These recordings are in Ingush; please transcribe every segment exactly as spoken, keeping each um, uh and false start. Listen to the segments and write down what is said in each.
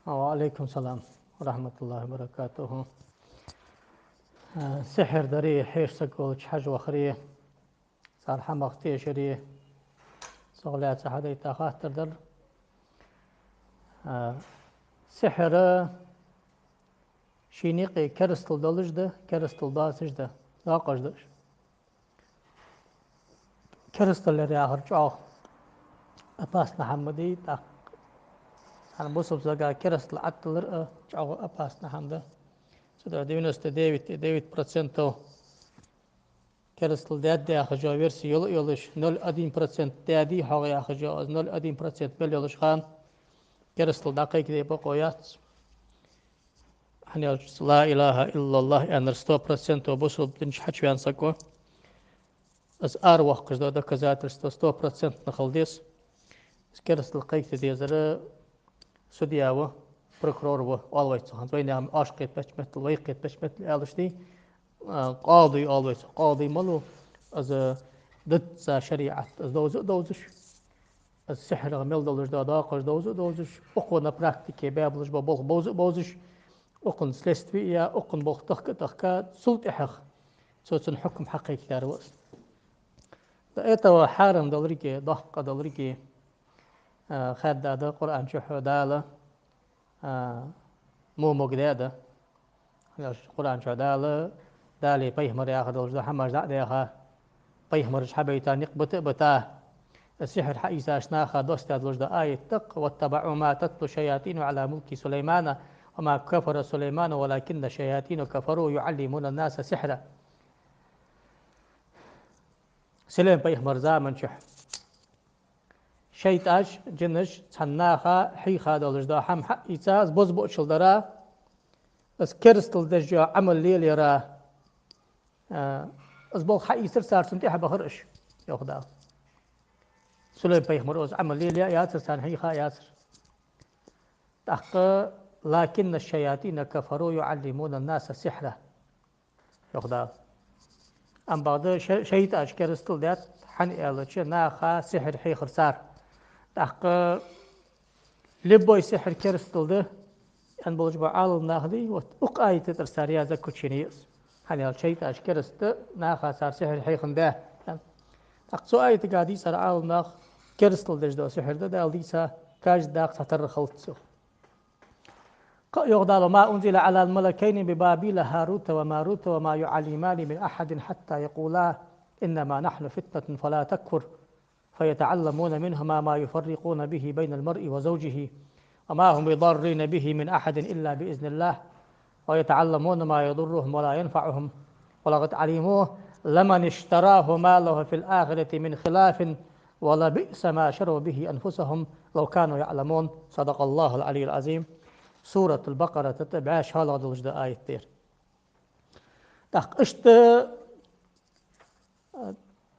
وعليكم السلام ورحمة الله وبركاته. Э, сихьр дари, хьеша саг волча хьажа вахари, цар хӀамах тешари, цох лаьца хьадайта хаттар дар. Э, сихьр ший никъ керастал долаш да, керастал доацаш да, доакъош да уж. Керастал яр яхар чӀоагӀа опасни хӀама да, тӀаккха цхьан бусалба сага керастал Ӏатталар а чӀоагӀа опасни хӀама да. Цудухьа девяносто девять и девять процентов керастал даьд яхаш йола верси йола а йолаш, ноль один процент даьдий хьогӀ яхаш йола, из ноль один процент мел йолаш хана керастал дӀакхайкаде бокъо яц. ХӀана аьлча ла илахӀа иллаллахӀ аьннар сто процентов бусалба дин чу хьачувена саг ва. Из аравоаккхаш дола доказательство сто процентов хила деза. Из керастал кхайкаде дезар судья ва, прокурор ва, оал вай цох, хӀанз вайнаьха оаш кхетабеча меттала, вай кхетабеча меттала аьлча дий, а, къади оал вай цох, къади малув, из дизза шариӀат, из довза а довзаш, из сихьрах мел долаш дола доакъош довза а довзаш, укхо на практике баь болаш бола болх бовза а бовзаш, укхун следствие я, укхун болх тахка а тахка, цул тӀехьагӀа цо цун хьукам хьакхайкадаьр ва из. До этого хьарам долга, доккха долга, а, хаьдда да Къуръан чу Дала, а, мо могадаь да. Къуръан чу Дала, Дала пайхамар яхар долаш дола хӀамаш дӀа а даьха, пайхамараш хьабайта никъ бита а бита, сихьр хьаийцача наха доссадаь долаш дола аят да-кх: واتبعوا ما تتلو الشياطين على ملك سليمان وما كفر سليمان ولكن الشياطين كفروا يعلمون الناس السحر. Сулейма пайхамара заман чу шайтӀаш, жинаш цхьан наха хьийха долаш дола хӀама хьаийца, из бозбуунчал дара, из керастал деш йола Ӏамал лелаяра, а, из болх хьаийцар цар, цунна тӀехьа бахар уж, йоах Дала. Сулейма пайхамара из Ӏамал лелаяь а яцар, царна хьийха а яцар. ТӀаккха: لكن الشياطين كفروا يعلمون الناس السحر, йоах Дала. Ам бакъда ше-, шайтӀаш керастал даьд, хӀана аьлча наха сихьр хьехар цар. ТӀаккха любой сихьр керастал да аьнна болаш бола Ӏаламнах дий, вот укх аята тӀара цар яь заключени я из. ХӀана аьлча шайтӀаш кераста наха цар сихьр хьехам баь. ТӀаккха цу аятага дийцар Ӏаламнаха, керастал деш дола сихьр да Дала дийца, каждый дакъа цхьатарра хилац цо. Кхы а йоах Дала: وما أنزل على الملكين ببابل هاروت وماروت وما يعلمان من أحد حتى يقولا إنما نحن فتنة فلا تكفر فيتعلمون منهما ما يفرقون به بين المرء وزوجه وما هم بضارين به من أحد إلا بإذن الله ويتعلمون ما يضرهم ولا ينفعهم ولقد علموا لمن اشتراه ما له في الآخرة من خلاق ولبئس ما شروا به أنفسهم لو كانوا يعلمون. صدق الله العلي العظيم. Суратуль-Бакъарата тӀа бӀаь шоллагӀа долаш дола аят да ер. ТӀаккха иштта, а,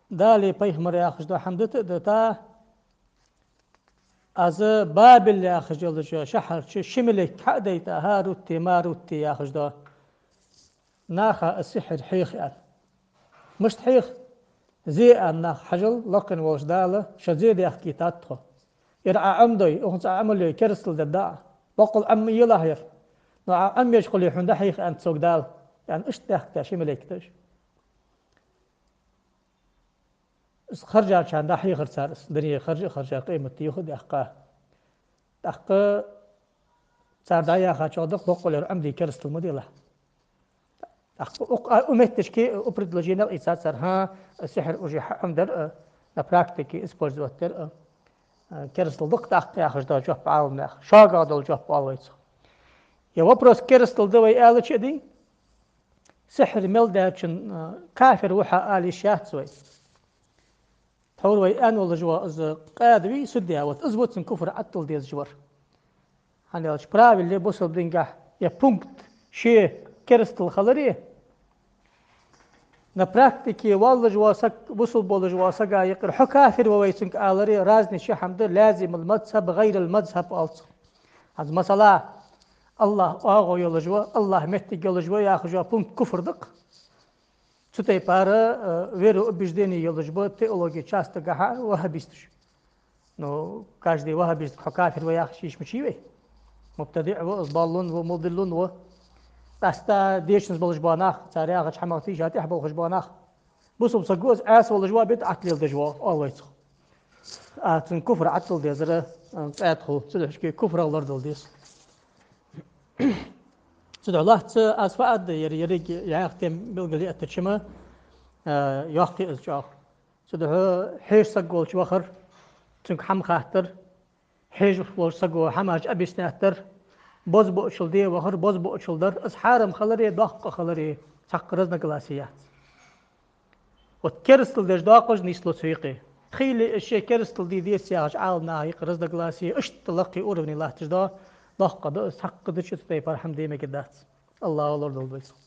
Дала пайхамара яхаш дола хӀама дита а дита, из Бабил яхаш йолча шахьар чу ши малейк хьа а дайта, ХӀарути, Марути яхаш дола наха из сихьр хьеха аьнна. Мишта хьеха? Зе аьнна нах хьажал, лакхе волча Дала ший зе даьхкийтад тхо. Ер Ӏа Ӏомадой, укхунца Ӏа Ӏамал йой, керастал дергда Ӏа. Боккъал Ӏомаелахь ер. Но Ӏа Ӏомаеш хуле, хьона дӀахьех аьннад цунга Дала, аьнна, иштта даьхкадаь ши малейк да уж. Из харжачарна дӀахьехар цар из, дуне харжа а харжа, къематди юха а даьккха. ТӀаккха цар дӀаяхачох да-кх, боккъал ер Ӏомаде керастал ма делахь. ТӀаккха укх, а, укх метташка укх предложенех ийцад цар: хӀа, сихьр уже хьаӀомадар, а, на практике использовать дар, а, а, керастал да-кх тӀаккха яхаш дола жоп Ӏаламнаха. ШоллагӀа дола жоп оал вай цох. Ер вопрос керастал да вай аьлча а дий, сихьр мел даьчун, а, кафир ва хьо ала йиш яц вай. Тхьовра вай аьнна волаш вола из къаьда вий, судья, вот из ва цун куфр Ӏаттал дезаш вар. ХӀана аьлча правило бусалба дингахь ер пункт, ше керастал хилари, на практике волаш вола саг, бусалба волаш вола сага юкъера хьо кафир ва вай цунга алари, разница хӀама да, لازم المذهب غير المذهب оал цох. ХӀанз масала, АллахӀ оагӀув йолаш ва, АллахӀ моттиг йолаш ва яхаш йола пункт куфр да-кх. Цу тайпара, э, вероубеждение йолаш ба теологи частагахьа ваххабисташ. Ну, каждый ваххабист хьо кафир ва яхаш йиш ма йий вай. МубтадиӀ ва из, даллун ва, мудиллун ва. Къаьстта дешанза болаш бола нах, цар яхача хӀамах тийша тӀехьа болхаш бола нах. Бусалба саг ва из, Ӏаьса волаш ва, бидӀат леладеш ва, оал вай цох. А, цун куфр Ӏаттал дезар, а, цӀаьтху, цудухьа куфрах лорадала деза. Цудухьа лоацца аз фу аргда, ер, еррига яхар тем белгалъяьттача ма, а, йоккхий из чӀоагӀа. Цудухьа хьежа саг волча вахар, цунга хӀама хаттар, хьежа волча саго хӀамаш объяснять дар, бозбуунчал де вахар, бозбуунчал дар, из хьарам хилари, доккха хилари, цхьаккха разногласи яц. Вот керастал деш доаккхаш нийслу цу юкъе. Хийла из ше керастал де дезац яхача Ӏаламнаха юкъе разногласи, иштта лакхе уровне латташ да, доккха да из, цхьаккха да цу тайпара хӀама де мегаш дац. АллахӀа лорадолда вай цох.